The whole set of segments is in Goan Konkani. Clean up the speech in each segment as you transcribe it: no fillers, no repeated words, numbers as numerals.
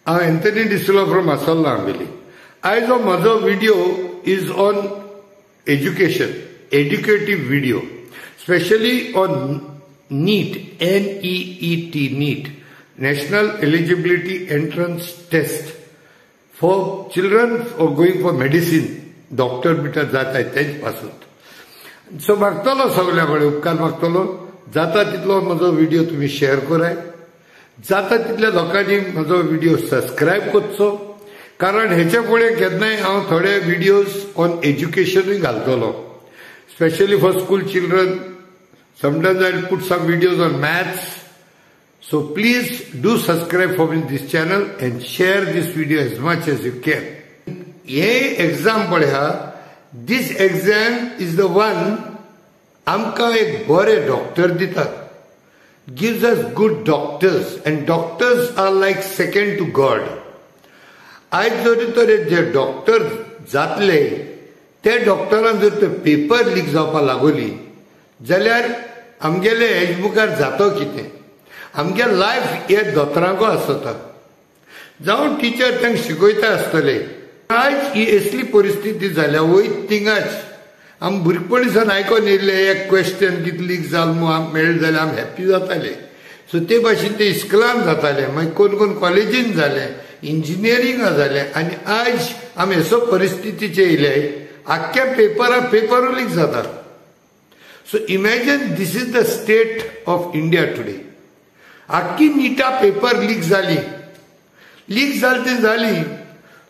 हांव एंथनी डिसिल्वा फ्रॉम आसोल्ला आंबेली. आयज हो म्हजो video is on education, educative video, specially on NEET, NEET, NEET, National Eligibility Entrance Test for children for going for medicine, doctor bitter जाताय तेंच पासून. सो मागतलो सगल्या कडेन उपकार मागतलो, जाता तितलो म्हजो व्हिडिओ तुमी शेअर कराय, जाता तितल्या लोकांनी म्हजो व्हिडिओ सबस्क्रायब करचो, कारण हेच्या फुडें केन्नाय हांव थोडे व्हिडियोज ऑन एज्युकेशनूय घालतलो, specially for school children. Sometimes I will put some videos on maths. So please do subscribe for me this channel and share this video as much as you can. हे एक्झाम पळया, this exam is the one आमकां एक बरे डॉक्टर दितात, gives us good doctors, and doctors are like second to God. आयज जरी तर जे डॉक्टर जातले ते डॉक्टरान जर ते पेपर लीक जावपाक लागोली जाल्यार आमगेले हेज मुखार जातो कितें, आमगे लायफ हे दोतोरांको आसता, जावं टिचर तांकां शिकयता आसतले. आयज ही असली परिस्थिती जाल्या वयत थिंगाच आमी भुरगेपणी सावन आयकोन येयल्ले एक क्वेश्चन कितें लीक जाल म्हूण आमकां मेळ्ळें जाल्यार आमी हॅप्पी जाताले. सो ते भाशेन ते इस्कुलान जाताले, मागीर कोण कोण कॉलेजीन जाले, इंजिनियरिंगा जालें, आनी आयज आमी असो परिस्थितीचे येयले आख्ख्या पेपरा पेपरूय लीक जाता. So imagine this is the state of India today. आख्खी निटा पेपर लीक जाली, लीक जाली ती जाली,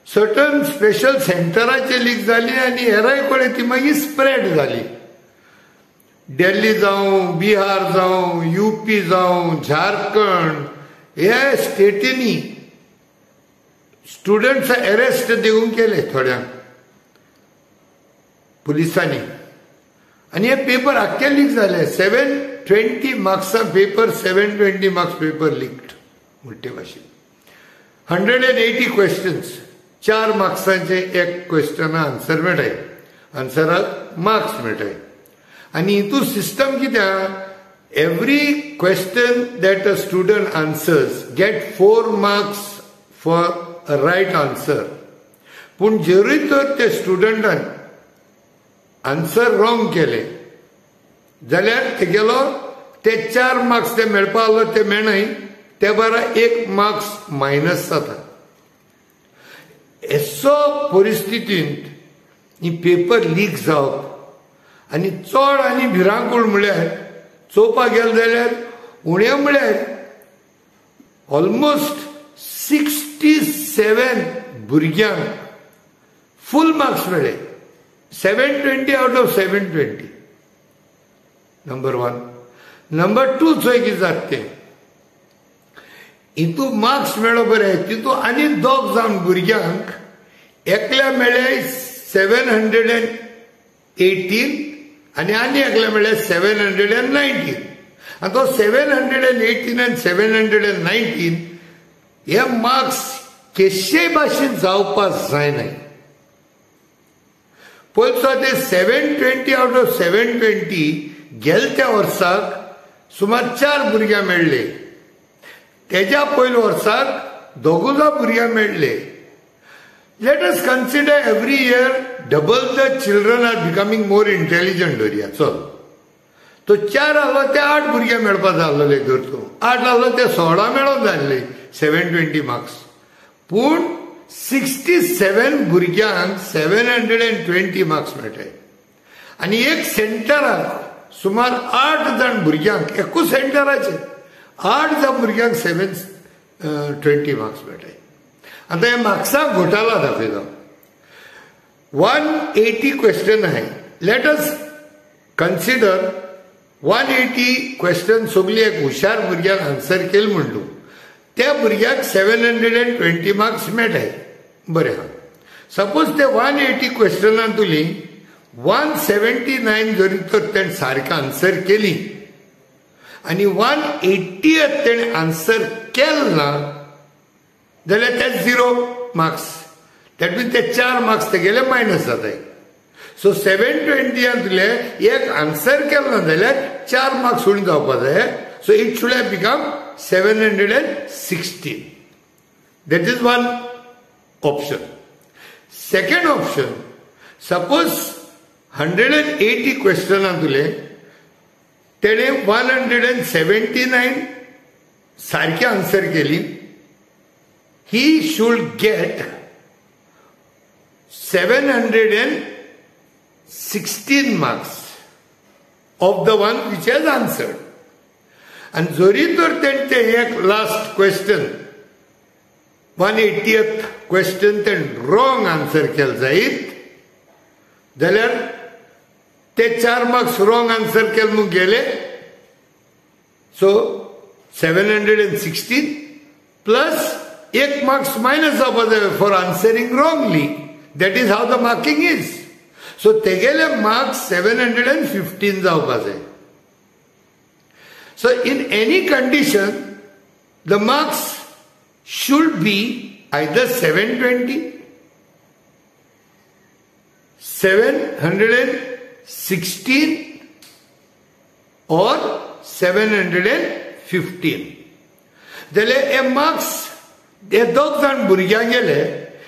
सर्टन स्पेशल सेंटराचे लीक जाली आनी हेराय कडेन ती मागीर स्प्रेड जाली. दिल्ली जावं, बिहार जावं, युपी जावं, झारखंड ह्या स्टेटींनी स्टुडंट्स अरेस्ट दिवंक केले थोड्यांक पुलिसांनी, आनी हे पेपर आख्खे लीक जाले. 720 मार्क्सा पेपर, 720 मार्क्स पेपर लिक्ड म्हणटे भाशेन. 180 क्वेश्चन्स, 4 मार्क्सांचे एक क्वेश्चना आन्सर मेळटाय, आन्सराक मार्क्स मेळटाय. आनी हितून सिस्टम कितें आहा, every question that a student answers get 4 marks for a right answer. पूण जरूय तर ते स्टुडंटान आन्सर रॉंग केले जाल्यार तेगेलो ते 4 मार्क्स ते मेळपा आहलो ते मेळनाय, ते बारा 1 मार्क्स मायनस जाता. असो परिस्थितींत ही पेपर लीक जावप आनी चड आनी भिरांकूळ म्हळ्यार चोवपाक गेले जाल्यार उणें म्हळ्यार ऑलमोस्ट 67 भुरग्यांक फूल मार्क्स मेळ्ळे, 720 out of 720. Number 1. Number 2 चोय कितें जाता तें, हितू मार्क्स मेळ्ळो बरें, तितू आनी 2 जावन भुरग्यांक एकल्या मेळ्ळे 718 आनी आनी एकल्या मेळ्ळे 719. आनी तो 718 आनी 719 हे मार्क्स केशे भाशेन जावपाक जायनाय. पयलो ते 720 आउट ऑफ 720 गेल त्या वर्साक सुमार 4 भुरग्यां मेळ्ळे, तेज्या पयल्या वर्साक 2 भुरग्यां मेळ्ळे. Let us consider every year double the children are becoming more intelligent धरया. चल तो 4 आहलो ते 8 भुरग्यां मेळपा जाल्ले धर, तूं 8 आहलो ते 16 मेळोन जाल्ले 720 मार्क्स. पूण 67 भुरग्यांक 720 मार्क्स मेळटाय. आनी एक सेंटराक सुमार 8 जाण भुरग्यांक, एकूच सेंटराचेर 8 जाण भुरग्यांक 720 मार्क्स मेळटाय. आतां हे मार्क्साक घोटाला दाखयता. 180 क्वेश्चन आहाय, let us consider 180 question सगळी एक हुशार भुरग्याक आन्सर केले म्हण तूं, त्या भुरग्याक 720 मार्क्स मेळटाय. बरें आहा, सपोज ते 180 क्वेश्चनांतुली 179 जरी तर तेणें सारकें आन्सर केली आनी 180 तेणें आन्सर केलें ना जाल्यार ते 0 मार्क्स, that means ते 4 मार्क्स तेगेले मायनस जाताय. सो 720 एक आन्सर केलें ना जाल्यार 4 मार्क्स उणें जावपा जाय. So it should have become 716. That is one option. Second option, suppose 180 क्वेश्चनांतले तेणे 179 सारके आन्सर केली, he should get 716 marks of the one which has answered. आनी जरी तर तेणें एक लास्ट क्वेश्चन 180th question तेणें रॉंग आन्सर केलें जायत जाल्यार ते 4 मार्क्स रॉंग आन्सर केले म्हूण गेले. सो 716 प्लस 1 मार्क्स मायनस जावपा जाय for answering wrongly. That is how the marking is. So तेगेले मार्क्स 715 जावपा जाय. So in any condition the marks should be either 720, 716 or 715. जाल्यार हे मार्क्स हे दोग जाण भुरग्यांक गेले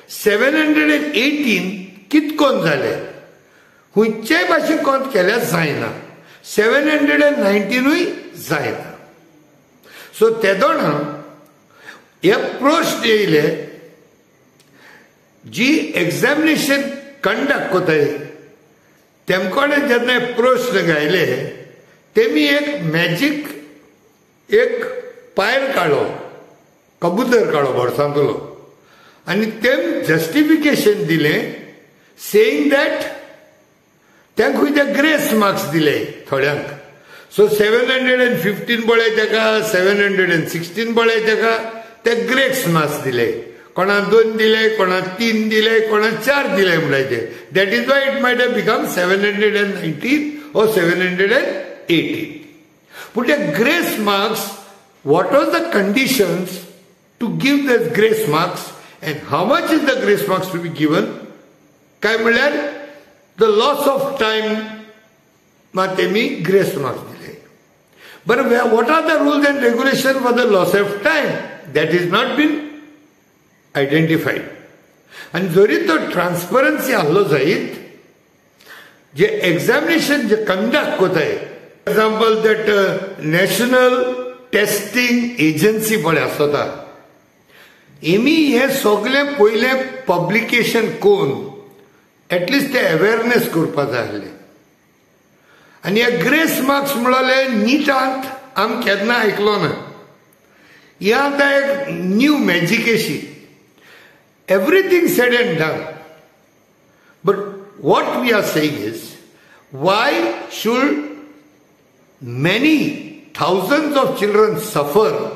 718 कितकोन जाले, खंयचेय भाशेन कोंत केल्यार जायना, 719ूय जायना. सो तेदोणा हे प्रश्न येयले जी एग्जामिनेशन कंडक्ट कोताय तेमकोडे जेन्ना प्रश्न गायले तेमी एक मॅजीक एक पायल काडलो, कबूतर काडलो बोर्सांतलो आनी तेम जस्टिफिकेशन दिलें सेईंग that तेंक खंय ते ग्रेस मार्क्स दिले थोड्यांक. सो 715 पळय तेका, 716 पळय तेका, ते ग्रेस मार्क्स दिले. कोणाक 2 दिले, कोणाक 3 दिले, कोणाक 4 दिले म्हणटाय. That is why it might have become 719 or 718. पूण ते grace marks, what was the conditions to give the grace marks and how much is the grace marks to be given, काय म्हणल्यार the loss of time मात तेमी ग्रेस मार्क्स दिले. बरें, what are the rules and regulation for the loss of time? That is not been identified. आनी जरी तो ट्रान्सपरन्सी आहलो जायत, जे एग्जामिनेशन जे कंडक्ट कोताय, example that national testing agency पळय आसता, एमी हें सगळें पयलें पब्लिकेशन करून एटलिस्ट ते अवेरनेस करपा जाय आसलें. आनी हे ग्रेस मार्क्स म्हणले निटांत आमी केन्ना आयकलो ना. हे आतां एक न्यू मॅजीक अशी. Everything said and done, but what we are saying is, why should many thousands of children suffer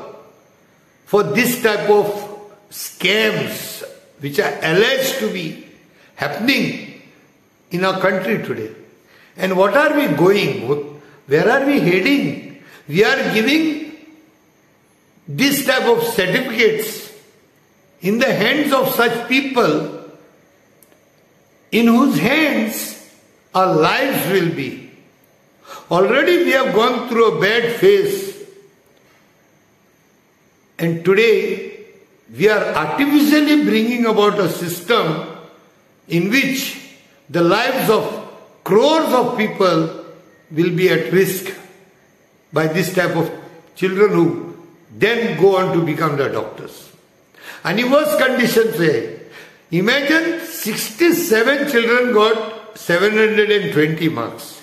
for this type of scams which are alleged to be happening in our country today? And what are we going? Where are we heading? We are giving this type of certificates in the hands of such people in whose hands our lives will be. Already we have gone through a bad phase, and today we are artificially bringing about a system in which the lives of crores of people will be at risk by this type of children who then go on to become the doctors. And in worse conditions, imagine 67 children got 720 marks.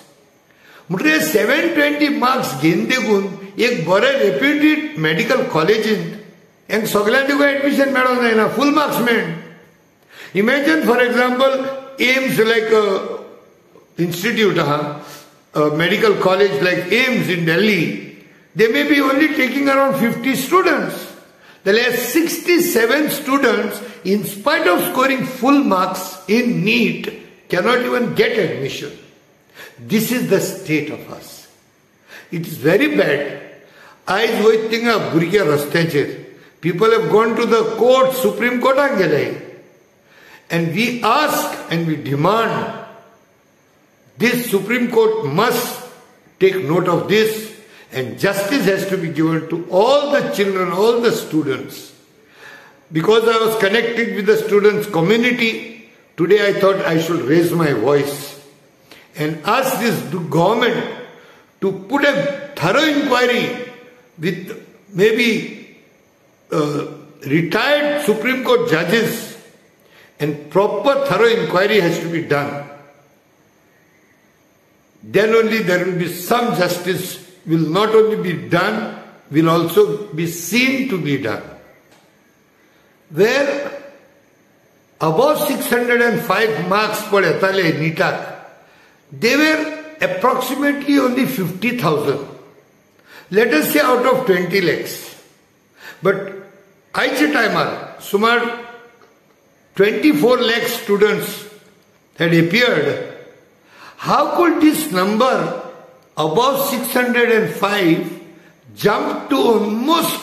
म्हणजे 720 मार्क्स घेवन देखून एक बरें रेप्युटेड मेडिकल कॉलेजींत हेंक सगळ्यांक देखून एडमिशन मेळोंक जायना, फूल मार्क्स मेळ. Imagine for example AIIMS like institute आहा, medical college like AIIMS in Delhi, they may be only taking around 50 students. जाल्यार 67 students, in spite of scoring full marks in NEET, cannot even get admission. This is the state of us. It is very bad. आयज वयत थिंगा भुरगे रस्त्याचेर, people have gone to the court, supreme कोर्टाक गेले, and we ask and we demand this Supreme Court must take note of this and justice has to be given to all the children, all the students. Because I was connected with the students community, today I thought I should raise my voice and ask this government to put a thorough inquiry with maybe retired Supreme Court judges, and proper thorough inquiry has to be done. Then only there will be some justice will not only be done, will also be seen to be done. Where above 605 marks पड येताले निटाक, they were approximately only 50,000. Let us say out of 20 lakhs. But आयच्या टायमार सुमार 24 lakh students had appeared. How could this number above 605 jump to almost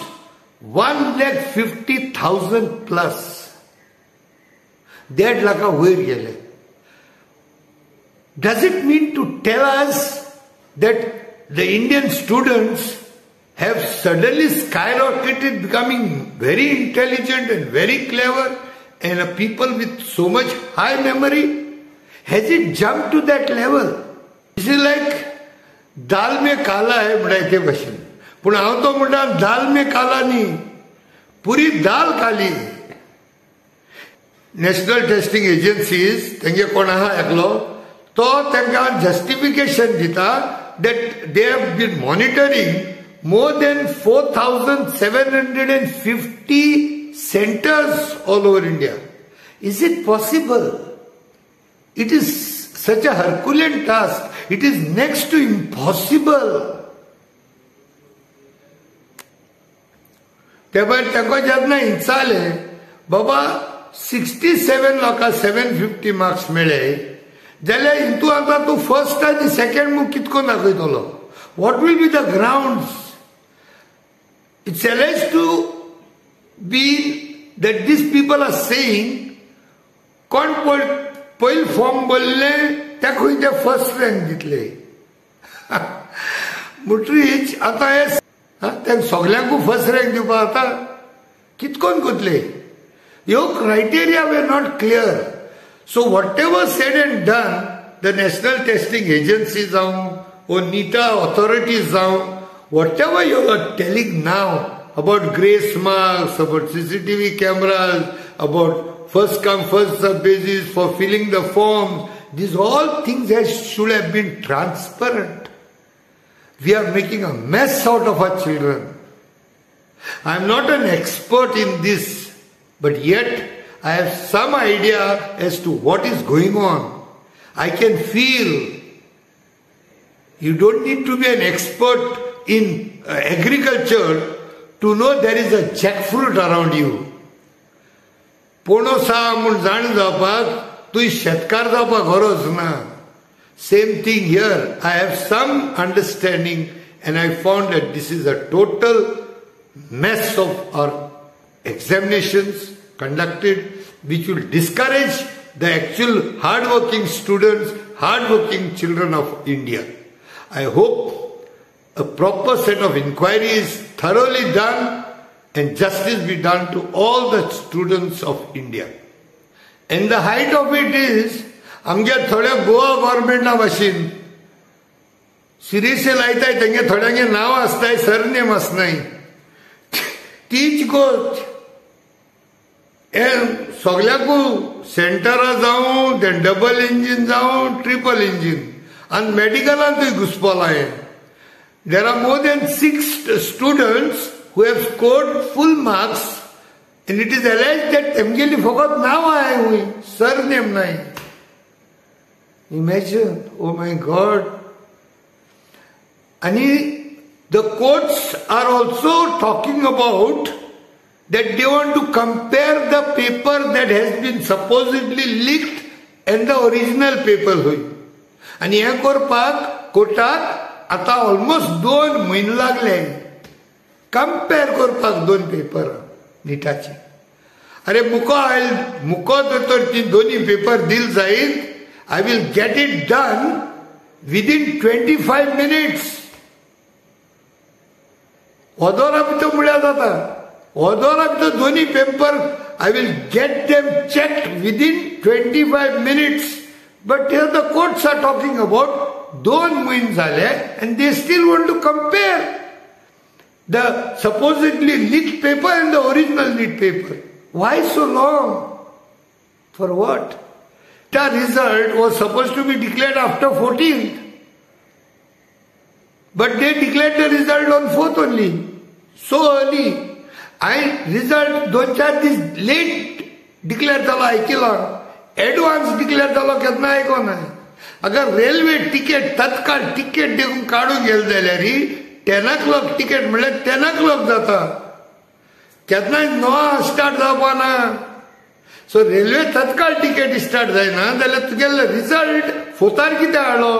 1,50,000 plus? 1.5 लाखा वयर गेले. Does it mean to tell us that the Indian students have suddenly skyrocketed, becoming very intelligent and very clever and a people with so much high memory? Has it jumped to that level? This is like दाल में काला है म्हणटाय ते भशेन. पूण हांव तो म्हणटा दाल में काला न्ही, पुरी दाल काली. नॅशनल टेस्टिंग एजन्सीज तेंगे कोण आहा एकलो तो तांकां जस्टिफिकेशन दिता that they have been monitoring more than 4,750 centers all over India. Is it possible? It is such a Herculean task. It is next to impossible. ते भायर तांकां जेन्ना विचारलें, बाबा 67 लोकांक 750 मार्क्स मेळ्ळे जाल्यार हितू आतां तूं फर्स्ट आनी सेकंड म्हूण कितको दाखयतलो? What will be the grounds? It's alleged to be that these people are saying कोण पयलीं फॉर्म भरले त्या खंय ते फर्स्ट रँक दितले. म्हणटरीच आतां हे तांकां सगल्यांकूय फर्स्ट रँक दिवपाक आतां कितकोन कोतले? ह्यो criteria were not clear. So whatever said and done, the National Testing Agency जावं or NITA authorities जावं, whatever you are telling now about grace marks, about CCTV cameras, about first come first serve basis for filling the forms, these all things should have been transparent. We are making a mess out of our children. I am not an expert in this, but yet I have some idea as to what is going on. I can feel. You don't need to be an expert in agriculture to know there is a jackfruit around you. पोणो सा म्हूण जाण जावपाक तूं शेतकार जावपाक गरज ना. Same thing here. I have some understanding and I found that this is a total mess of our examinations conducted, which will discourage the actual hard-working students, hard-working children of India. I hope a proper set of inquiry is thoroughly done and justice be done to all the students of India. And the height of it is, आमगे थोड्या गोवा गव्हर्मेंटा भाशेन सिरियस लायताय, तेंगे थोड्यांगे नांव आसताय, सरनेम आसनाय. तीच गोश्ट हे सगळ्यांकू सेंटरां जावं, ते डबल इंजीन जावं, ट्रिपल इंजीन, आनी मेडिकलांतूय घुसपलां हें. There are more than 6 students who have scored full marks and it is alleged that तेमगेली फकत नांव आहाय हूंय, सरनेम नाय. Imagine, oh my God. आनी the courts are also talking about that they want to compare the paper that has been supposedly leaked and the original paper होय. आनी हें करपाक कोर्टाक आतां ऑलमोस्ट 2 म्हयने लागले कंपेर करपाक 2 पेपर निटाचे. अरे मुको आयल मुको तर ती दोन्ही पेपर दिल जायत, I will get it done within 25 minutes. ओदोरा भितर म्हळ्यार जाता. वदोरा भितर दोनी paper I will get them checked within 25 minutes. But here the courts are talking about 2 म्हयने जाले and they still want to compare the supposedly leaked paper and the original leaked paper. Why so long? For what? The result was supposed to be declared after 14th. But they declared the result on 4th only. So early. I result 2-4 दीस late declare जालो आयकिला. Advance declare जालो केन्ना आयकोना. अगर रेल्वे टिकेट तत्काळ टिकेट देखून काडूंक गेले जाल्यार 10 o'clock ticket म्हणल्यार 10 o'clock जाता. केन्नाय 9 स्टार्ट जावपा ना. सो रेल्वे तत्काळ टिकेट स्टार्ट जायना जाल्यार तुगेलो रिजल्ट फोर्तार कित्याक हाडलो?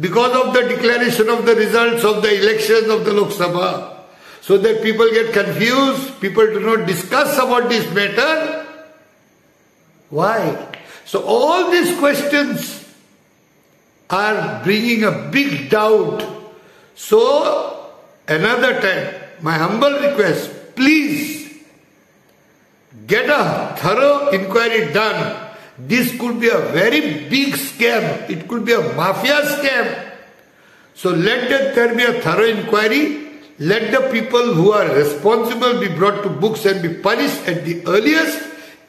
Because of the declaration of the results of the election of the Lok Sabha. So that people get confused, people do not discuss about this matter. Why? So all these questions are bringing a big doubt. So another time, my humble request, please get a thorough inquiry done. This could be a very big scam. It could be a mafia scam. So let there be a thorough inquiry. Let the people who are responsible be brought to books and be punished at the earliest.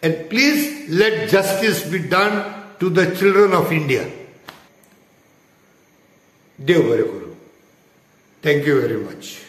And please let justice be done to the children of India. Dev bare karo. Thank you very much.